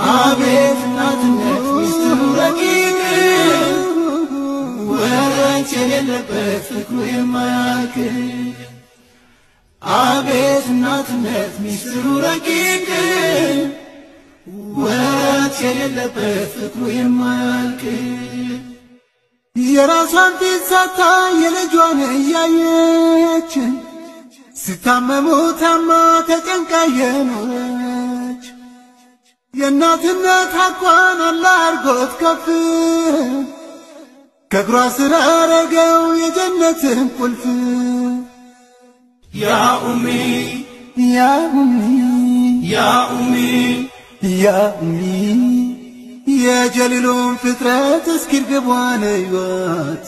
አቤት እናትነት ሚስጥሩ ረቂቅ፣ ወረት የሌለበት ፍቅሩ የማያልቅ። አቤት እናትነት ሚስጥሩ ረቂቅ፣ ወረት የሌለበት ፍቅሩ የማያልቅ። የራሷን ፊት ሳታይ የልጇን እያየች፣ ሲታመሙ ታማ ተጨንቃ የኖረች፣ የእናትነት ሐቋን አላህ አርጎት ከፍ፣ ከእግሯ ስር አረገው የጀነትን ቁልፍ። ያ ኡሚ፣ ያ ኡሚ፣ ያ ኡሚ፣ ያ ኡሚ፣ የጀሊሉን ፍጥረት እስኪ እርግቧን እዩዋት፣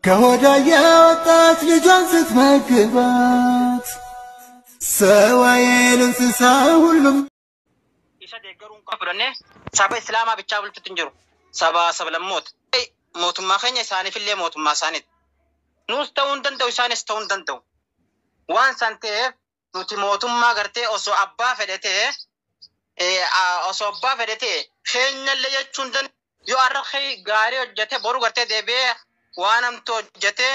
ከሆዳ ያወጣች ልጇን ስትመግባት፣ ሰው አይል እንስሳ ሁሉም isa deeggaruun qaba fudhannee saba islaamaa bichaa bulchutti hin jiru. Saba sablammoota. Mootummaa keenya isaaniifillee mootummaa isaaniiti. Nuus ta'uu hin danda'u, isaanis ta'uu hin danda'u. Waan san ta'eef nuti mootummaa gartee osoo abbaa fedhe ta'e, osoo abbaa fedhe ta'e keenyallee jechuu hin danda'u. Yoo har'a gaarii hojjete, boru gartee deebi'ee waan hamtuu hojjete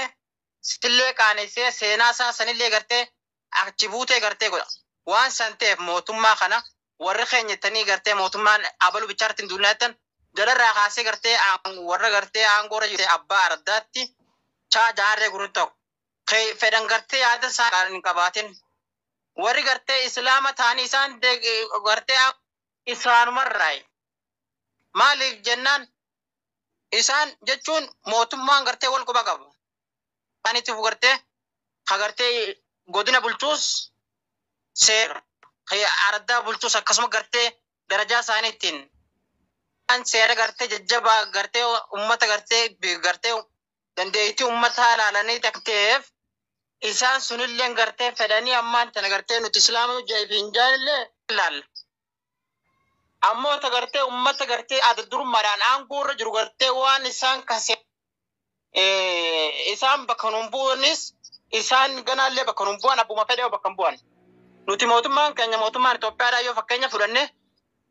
sillee qaanessee seenaa isaa sanillee gartee achi buutee gartee godha. Waan san ta'eef mootummaa kana warri keenya jettanii gartee mootummaan abaluu bichaarratti hin duulina jettan, jalarraa kaasee gartee warra gartee aangoorra jiru abbaa ardaatti chaa jaarree gurru ta'u. Fedhan gartee yaada isaa hin qabaatin. Warri gartee islaama ta'anii isaan gartee isaanumarraayi. Maaliif jennaan, isaan jechuun mootummaan gartee wal quba qabu. Isaaniitiif gartee ka gartee godina bulchuus seera. Ardaa bulchuus akkasuma gartee darajaa isaaniitiin seera gartee jajjabaa gartee ummata gartee gartee dandeettii ummataa ilaalanii ta'eef, isaan sunillee gartee fedhanii ammaan tana gartee nuti islaama hin jaanillee ilaalla. Ammoo ta gartee ummata gartee adda durummaadhaan aangoo irra jiru gartee waan isaan kase isaan bakka nuun bu'anis, isaan ganaallee bakka nuun bu'an, abbuma fedhee bakka hin bu'an. Nuti mootummaan keenya mootummaan Itoophiyaadhaa yoo fakkeenya fudhanne,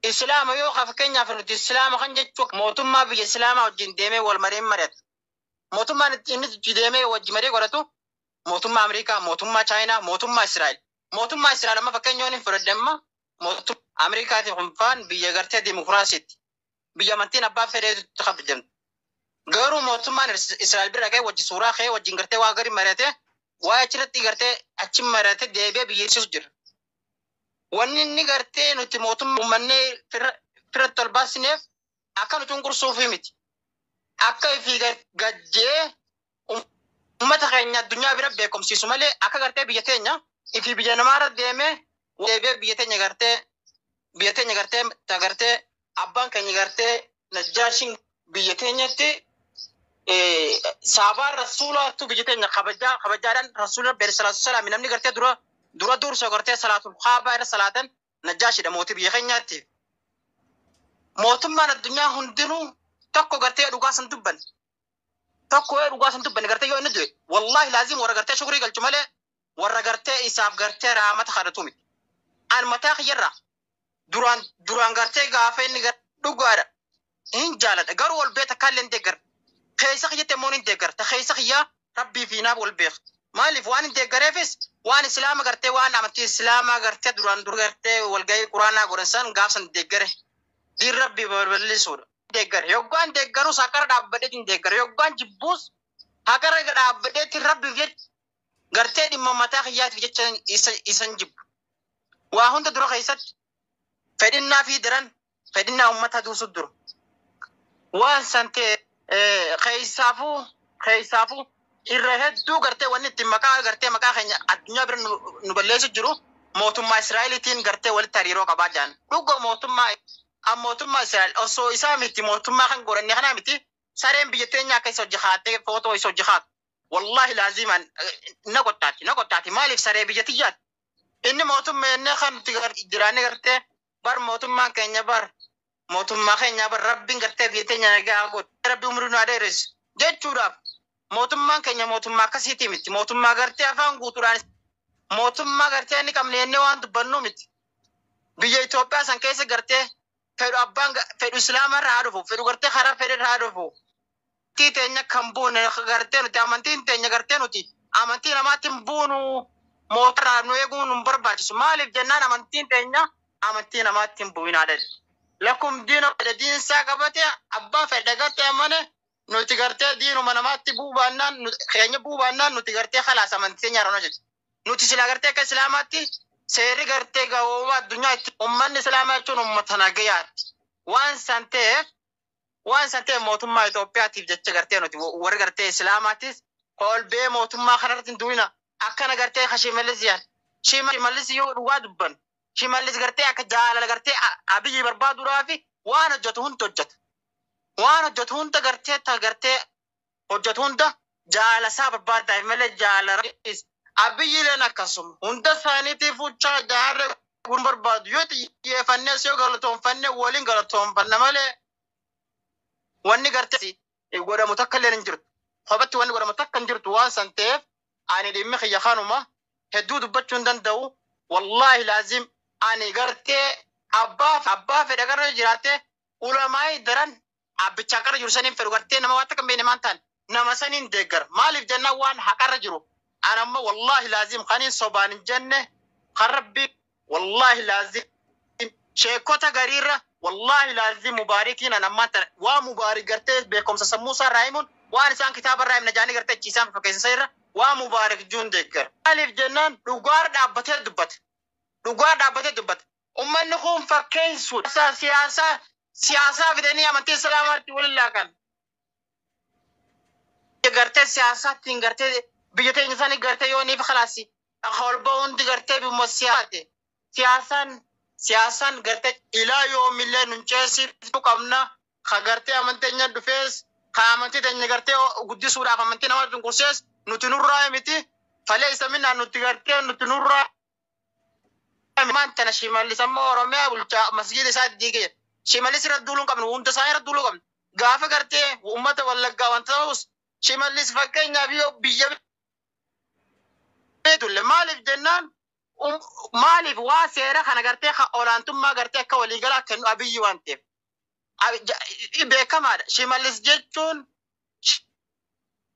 islaama yoo fakkeenyaaf nuti islaama kan jechuun mootummaa biyya islaamaa wajjin deemee wal mareen mari'ata. Mootummaan inni itti deemee wajji marii godhatu mootummaa Ameerikaa, mootummaa Chaayinaa, mootummaa Israa'el. Mootummaa Israa'el amma fakkeenya yoo fudhadhe, amma mootummaa Ameerikaatiif kunfaan biyya gartee dimokiraasiitti. Biyya amantiin abbaa fedheetu kabajamtu. Garuu mootummaan Israa'el bira ga'ee wajji suuraa ka'ee wajjin gartee waa gadi mari'ate, waa achirratti gartee achi mari'ate deebi'ee biyyeessisu jira. Wanni inni gartee nuti mootummaa uummannee firatti ol baasneef akka nu cunqursuufi miti. Akka ifii gajjee uummata keenya addunyaa bira beekumsiisu malee, akka gartee biyya teenya ifii biyya namaarra deemee deebi'ee biyya teenya gartee ta gartee abbaan keenya gartee Najjaashin biyya teenyatti saabaan rasuulaatu biyya teenya kabajaa kabajaadhaan rasuula beer salaatu salaami namni gartee dura dura dursa gartee salaatul kaabaa irra salaatan Najjaashidha, mootii biyya keenyaatti. Mootummaan addunyaa hundinuu tokko gartee dhugaa san dubban. Tokko yoo dhugaa san dubban gartee yoo inni du'e, wallaahi laazim warra gartee shukrii galchu malee warra gartee isaaf gartee raamata kadhatu miti. An mataa kiyyarraa duraan duraan gartee gaafa inni dhugaadha hin jaaladha, garuu wal beeta kaallee hin deeggar. Keessa kiyyatti immoo hin deeggar. Ta keessa kiyyaa rabbii fi naaf wal beeka. Maaliif waan hin deeggareefis, waan islaama gartee waan amantii islaamaa gartee duraan dur gartee walgahii quraanaa godhan san gaaf san deeggare. Diin rabbii babal'isuudha. Deeggare. Yoggaan deeggarus haqara dhaabbadheetiin deeggare. Yoggaan jibbuus haqara dhaabbadheetiin rabbiif jecha gartee dhimma mataa kiyyaatiif jecha isa isan jibbu. Waa hunda dura keessatti fedhinnaa fi daran fedhinnaa uummataa duusu dura. Waan san ta'e keessaafuu irra hedduu gartee wanni ittiin maqaa gartee maqaa keenya addunyaa bira nu balleessu jiru mootummaa Israa'eliitiin gartee walitti hariiroo qabaa jiran. Dhuga mootummaa an mootummaa Israa'el osoo isaa miti, mootummaa kan godhanne kanaa miti, sareen biyya teenya akka isa hojii kaatee footoo isa hojii kaatu. Wallaahi laazimaan na qottaati, na qottaati. Maaliif? Saree biyya tiyyaati. Inni mootummaa inni kan nuti jiraanne gartee bar mootummaan keenya bar mootummaa keenya bar rabbiin gartee biyya teenya nagaa godhu. Rabbi umurii nu haa dheeressu jechuudhaaf mootummaan keenya mootummaa akkasiiti miti. Mootummaa gartee afaan guutuudhaan mootummaa gartee inni qabne jennee waan dubbannu miti. Biyya Itoophiyaa san keessa gartee Fedhu abbaan fedhu islaama irraa haa dhufu, fedhu gartee karaa fedhe irraa haa dhufu. Amantii teenya kan buune gartee nuti amantiin teenya gartee nuti amantii namaatti hin buunu, mootarraa nu eeguun nu barbaachisu. Maaliif jennaan amantiin teenya amantii namaatti hin bu'inaa jedhe. Lakum diina fedhe diinsaa qabate, abbaa fedhe gartee amane, nuti gartee diinuma namaatti bu'uu baannaan, keenya bu'uu baannaan, nuti gartee khalaas amantii teenya irraa hojjetu. Nuti sila gartee akka islaamaatti seerri gartee gahooma addunyaa itti ummanni islaamaa jechuun ummata nagayaati. Waan san ta'eef mootummaa Itoophiyaatiif jecha gartee nuti warri gartee islaamaatis kolbee mootummaa kanarratti hin du'ina. Akkana gartee ka Shimallis yaal. Shimallis yoo dhugaa dubban, Shimallis gartee akka jaalala gartee Abiyyi barbaaduudhaaf waan hojjetu hunda hojjeta. Waan hojjetu hunda gartee ta gartee hojjetu hunda jaalasaa barbaadaaf malee jaalala Abiyyiileen akkasuma hunda isaaniitiif fuuchaa jaarree kun barbaadu. Yoo xiyyeeffannees yoo galatoonfanne waliin galatoonfanna malee wanni gartee godhamu takka illee hin jirtu. Kophatti wanni godhamu takka hin jirtu. Waan san ta'eef ani dhimmi kiyya kanuma, hedduu dubbachuu hin danda'u. Wallaahi laazim ani gartee abbaa fedha gara jiraatte ulamaa'ii daran abbichaa qara jiru saniin fedhu gartee nama waan takka hin beekne maan ta'an nama saniin deeggara. Maaliif jennaan waan haqarra jiru. Ani amma wallaahi laazim kaniin sobaan hin jenne kan rabbi, wallaahi laazim sheekota gariirra, wallaahi laazim mubaarikiin an ammaan tana waa mubaarik gartee beekumsa sammuu isaa irraa himuun waan isaan kitaaba irraa himna jaanii gartee achiisaan fakkeessan irra waa mubaarik juun deeggara. Maaliif jennaan dhugaar dhaabbatee dubbate. Dhugaa dhaabbatee dubbate. Ummanni kun fakkeessuudha. Siyaasaa fidanii amantii islaamaatti waliin laaqan. Gartee siyaasaattiin gartee biyya teenya sanii gartee yoo niif khalaasi. Holba hundi gartee bimma siyaate. Siyaasaan gartee ilaa yoomillee nun ceesiftuu qabna. Ka gartee amantii teenya dhufees, ka amantii teenya gartee guddisuudhaaf amantii nama cunqursees nuti nurraa miti. Falee isa minaa nuti gartee nuti nurraa. Maan tana Shimallis amma Oromiyaa bulchaa masgiida isaa diigee. Shimallis irra duuluu hin qabnu, hunda isaa irra duuluu qabnu. Gaafa gartee uummata Wallaggaa wanta ta'us Shimallis fakkeenyaaf yoo biyya beetulle, maaliif jennaan maaliif waa seera kana gartee olaantummaa gartee akka waliigalaa kennu Abiyyi waan ta'eef. Beekamaadha. Shimallis jechuun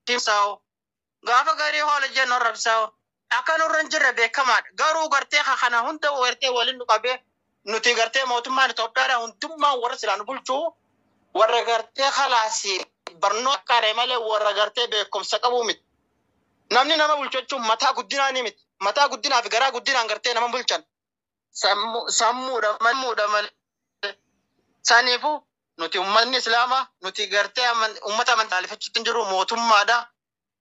shimsaa'o. Gaafa garii hoola jennu rabsaa'o. Akka nurra hin jirre beekamaadha. Garuu gartee kana hunda gartee waliin nu qabee nuti gartee mootummaan Itoophiyaadha hundummaan warra silaan bulchuu warra gartee khalaasii barnoota qaree malee warra gartee beekumsa qabu miti. Namni nama bulchu jechuun mataa guddinaa ni miti. Mataa guddinaa fi garaa guddinaan gartee nama bulchan. Sammuudha malee. Saniifuu nuti uummanni islaamaa nuti gartee uummata amantaa hin jiru mootummaadha.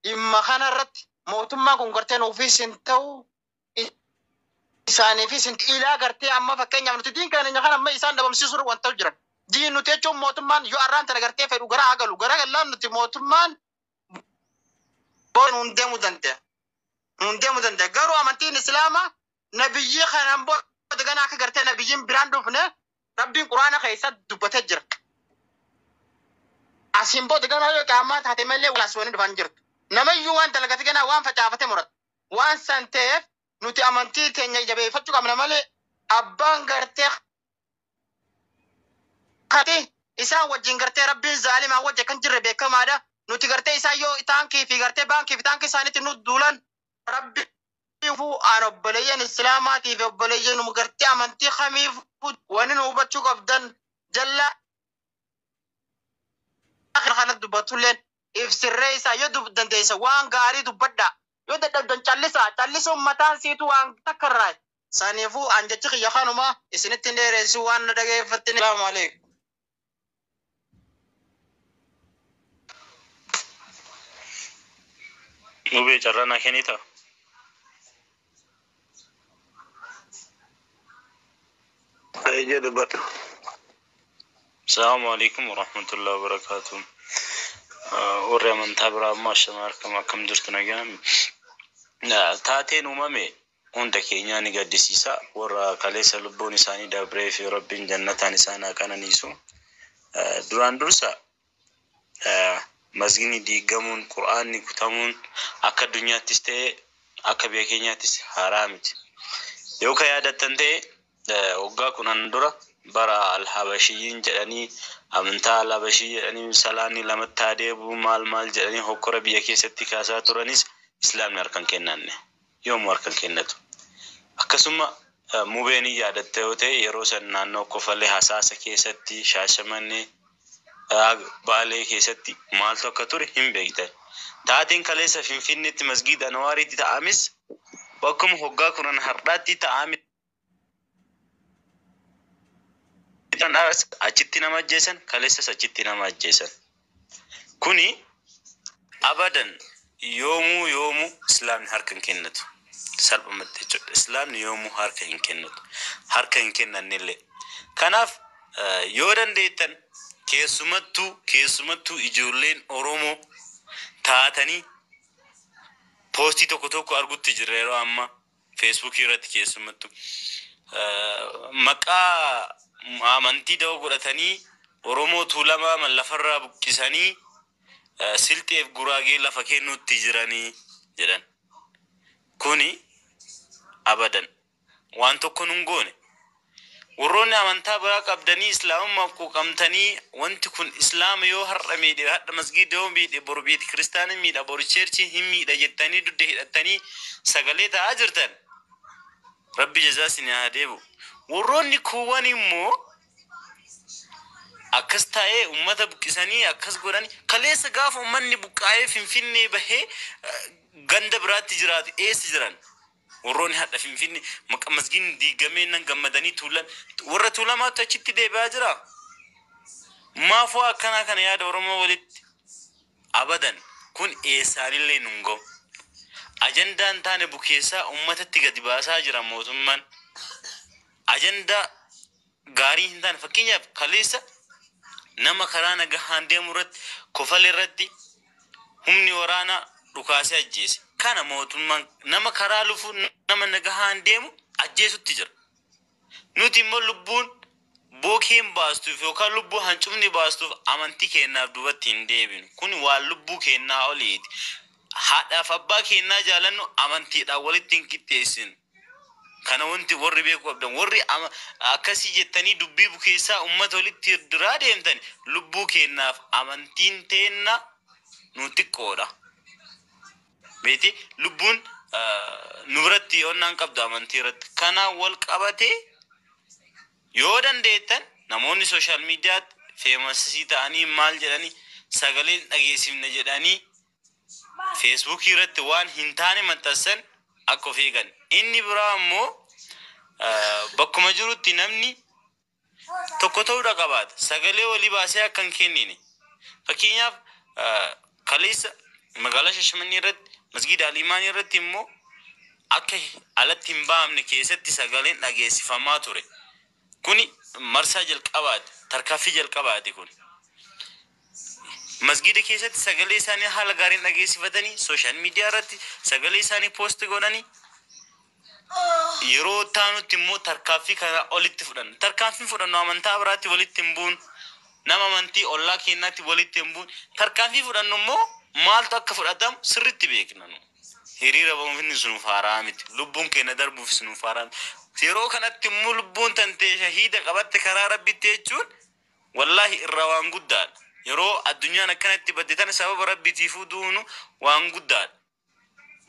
Dhimma kana irratti mootummaan kun gartee nuufis hin ta'u, isaaniifis hin ilaa gartee amma fakkeenyaaf nuti diin keenya kana amma isaan dhabamsiisuu wanta jiran. Diin nuti jechuun mootummaan yoo arraan tana gartee fedhu gara haa galu, gara gallaan nuti mootummaan nuun deemuu danda'a. Nuun deemuu danda'a. Garuu amantiin islaamaa nabiyyi kanaan booda gana akka gartee nabiyyiin biraan dhufne rabbiin quraana keessa dubbatee jira. Asiin booda gana yoo qaamaa taate malee walaas wani dhufan jirtu. Namayyuu waan dalagate gana waan facaafate murata. Waan san ta'eef nuti amantii teenya jabeeffachuu qabna malee abbaan gartee kati isaan wajjin gartee rabbiin zaalimaa wajji kan jirre beekamaadha. Nuti gartee isaan yoo taankii fi gartee baankii fi taankii isaaniitti nu duulan rabbi an obboleeyyan islaamaatii fi obboleeyyan gartee amantii kamiif wanni nu hubachuu qabdan jalla kana dubbatulleen ibsirree isaa yoo dandeessa waan gaarii dubbadha, yoo dadhabdan callisaa, callisuun mataan siitu waan takka irraa. Saniifuu an jechi kiyya kanuma, isinitti hin dheeressu. Waan na dhageeffattin salaamu alaikum. Mubee, carraa naa kennita? Eeyyee, dubbadhu. Salaamu alaikum warahmatullahi wabarakatuh. Warri amantaa biraa ammoo ashama harkam, akkam jirtu, nagaan? Taateen uumame hunda keenyaa ni gaddisiisa. Warra kaleessa lubbuun isaanii dabree fi rabbiin jannataan isaan haa qananiisu. Duraan dursa masgini diigamuun, qur'aanni kutamuun akka addunyaattis ta'e akka biyya keenyaattis haaraa miti. Yoo ka yaadattan ta'e waggaa 10 dura Bara Alhabashiyyiin jedhanii amantaa Alhabashii jedhanii salaanni lamatti haa deebi'u maal maal jedhanii hokkora biyya keessatti kaasaa turanis Islaamni harka hin kennanne. Yoomuu harka hin kennatu. Akkasuma mubeen hin yaadatta yoo ta'e yeroo san naannoo Kofalee Hasaasa keessatti Shaashamannee Baalee keessatti maaltu akka ture hin beektan. Taateen kaleessa Finfinneetti masgiida Anwaariitti ta'ames bakkuma hoggaa kunan har'aatti ta'ame achitti nama ajjeesan kaleessas achitti nama ajjeesan. Kuni abadan yoomuu yoomuu Islaamni harka hin kennatu. Salphumatti jechuudha. Islaamni yoomuu harka hin kennatu. Harka hin kennannellee. Kanaaf yoo dandeettan keessumattuu keessumattuu ijoolleen Oromoo taatanii poostii tokko tokko argutti jirra yeroo ammaa Feesbuukii irratti keessumattuu maqaa amantii da'oo godhatanii Oromoo Tuulamaa lafarraa buqqisanii Silxeef Guraagee lafa kennuutti jiranii jedhan. Kuni abadan waan tokko nun goone. Warroonni amantaa biraa qabdanii Islaamummaaf quuqamtanii wanti kun Islaama yoo har'a miidhe har'a masgiida yoo miidhe boru beeti kiristaana miidha boru cheerchii hin miidha jettanii dugda hidhattanii sagalee ta'aa jirtan. Rabbi jazaa isin haa deebi'u. Warroonni kuuwwan immoo akkas taa'ee uummata buqqisanii akkas godhanii kaleessa gaafa uummanni buqqaa'ee Finfinnee bahee ganda biraatti jiraatu eessa jiran? Warroonni hadha Finfinnee maqa masgiidni diigamee nan gammadanii tuulan warra tuulamaatu achitti deebi'aa jira. Maafuu akkanaa kana yaada Oromoo walitti abadan kun eessaanillee nun ga'u. Ajandaan taane bukeessaa uummatatti gadi baasaa jira mootummaan. Ajandaa gaarii hin taane fakkeenyaaf kaleessa nama karaa nagahaan deemu irratti kofale irratti humni waraanaa dhukaasee ajjeese. Kana mootummaan nama karaa lufu nama nagahaan deemu ajjeesutti jira. Nuti immoo lubbuun bookeen baastuuf yookaan lubbuu hancufni baastuuf amantii keenyaaf duubatti hin deebinu. Kun waan lubbuu keenyaa oliiti. Haadhaaf abbaa keenyaa jaalannu amantiidhaan walitti hin qixxeessinu. Kana wanti warri beekuu qabdan warri akkasii jettanii dubbii bukeessaa uummata walitti duraa deemtan lubbuu keenyaaf amantiin teenna nu xiqqoodha. Beeti lubbuun nu biratti onnaan qabdu amantii irratti. Kanaan wal qabatee yoo dandeettan namoonni sooshaal miidiyaatti feemasii ta'anii maal jedhanii sagaleen dhageessifne jedhanii Feesbuukii irratti waan hin taane maxxansan akka of eegan. Inni biraa immoo bakkuma jirutti namni tokko ta'uudha qabaata. Sagalee walii baasee akka hin kennine. Fakkeenyaaf kaleessa magaalaa Shashamannee irratti masgiida Aliimaan irratti immoo akka alatti hin bahamne keessatti sagaleen dhageessifamaa ture. Kuni marsaa jalqabaati. Tarkaaffii jalqabaati kun. Masgiida keessatti sagalee isaanii haala gaariin dhageessifatanii sooshaal miidiyaa irratti sagalee isaanii poost godhanii yeroo taanutti immoo tarkaaffii kana olitti fudhanna. Tarkaanfiin fudhannu amantaa biraatti walitti hin buun nama amantii ollaa keenyaatti walitti hin buun tarkaanfii fudhannu immoo maaltu akka fudhatamu sirriitti beekna nu. Hiriira ba'uun sunuuf haaraa miti. Lubbuun keenya darbuuf sunuuf haaraa miti. Yeroo kanatti immoo lubbuun tantee shahiida qabatte karaa rabbitti jechuun wallaahi irraa waan guddaadha. Yeroo addunyaan akkanatti badde tana sababa rabbitiifuu duunu waan guddaadha.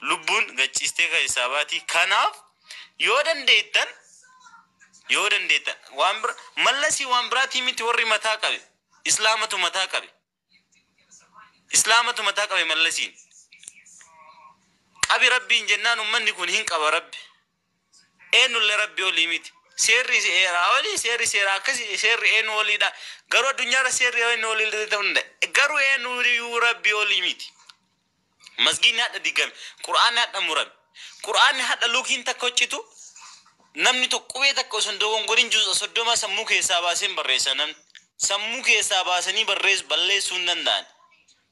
Lubbuun gachiistee keessaa baati. Kanaaf yoo dandeettan yoo dandeettan waan bira mallasii waan biraatii miti warri mataa qabe Islaamatu mataa qabe. Islaamatu mataa qabe mallasiin. Qabi rabbiin jennaan ummanni kun hin qaba rabbi. Eenyullee rabbi olii miti. Seerri seeraa olii seerri seeraa akkasii seerri eenyu oliidha. Garuu addunyaarra seerri eenyu olii ta'uu danda'a. Garuu eenyu rabbi olii miti. Masgiidni hadha diigame. Qura'aanni hadha murame. Qura'aanni hadha luukiin takka hojjetu namni tokko qubee takka osoo hin dogongoriin juuza 30 sammuu keessaa baasee barreessa namni. Sammuu keessaa baasanii barreessu balleessuu hin danda'an.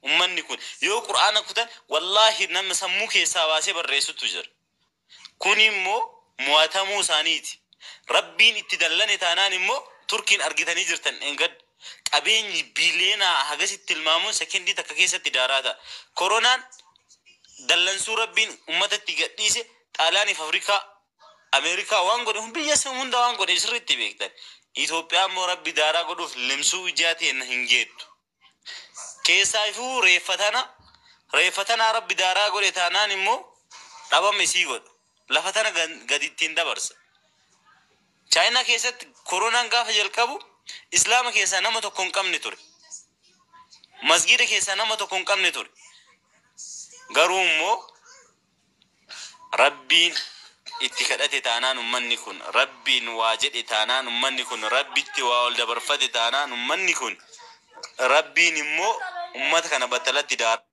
Ummanni kun yoo qura'aana kutan wallaahi nama sammuu keessaa baasee barreessutu jira. Kun immoo mo'atamuu isaaniiti. Rabbiin itti dallane taanaan immoo Turkiin argitanii jirtan engad qabeenyi biileenaa hagasitti tilmaamuun sekendii takka keessatti daaraa ta'a. Koronaan dallansuu rabbiin uummatatti gadhiise Xaaliyaaniif Afrikaa Ameerikaa waan godhe biyya hunda waan godhe sirriitti beektan. Itoophiyaa immoo Rabbi daaraa godhuuf limsuu ijaa ta'een hin geettu. Keessaafuu reeffa tana Rabbi daaraa godhe taanaan immoo dhabama isii godha. Lafa tana gadi ittiin dabarsa. Chaayinaa keessatti koronaan gaafa jalqabu Islaama keessaa nama tokko hin qabne ture. Masgiida keessaa nama tokko hin qabne ture. Garuu immoo Rabbiin itti kadhate taanaan ummanni kun, Rabbiin waa jedhe taanaan ummanni kun, Rabbitti waa ol dabarfate taanaan ummanni kun, Rabbiin immoo ummata kana battalatti daaraa.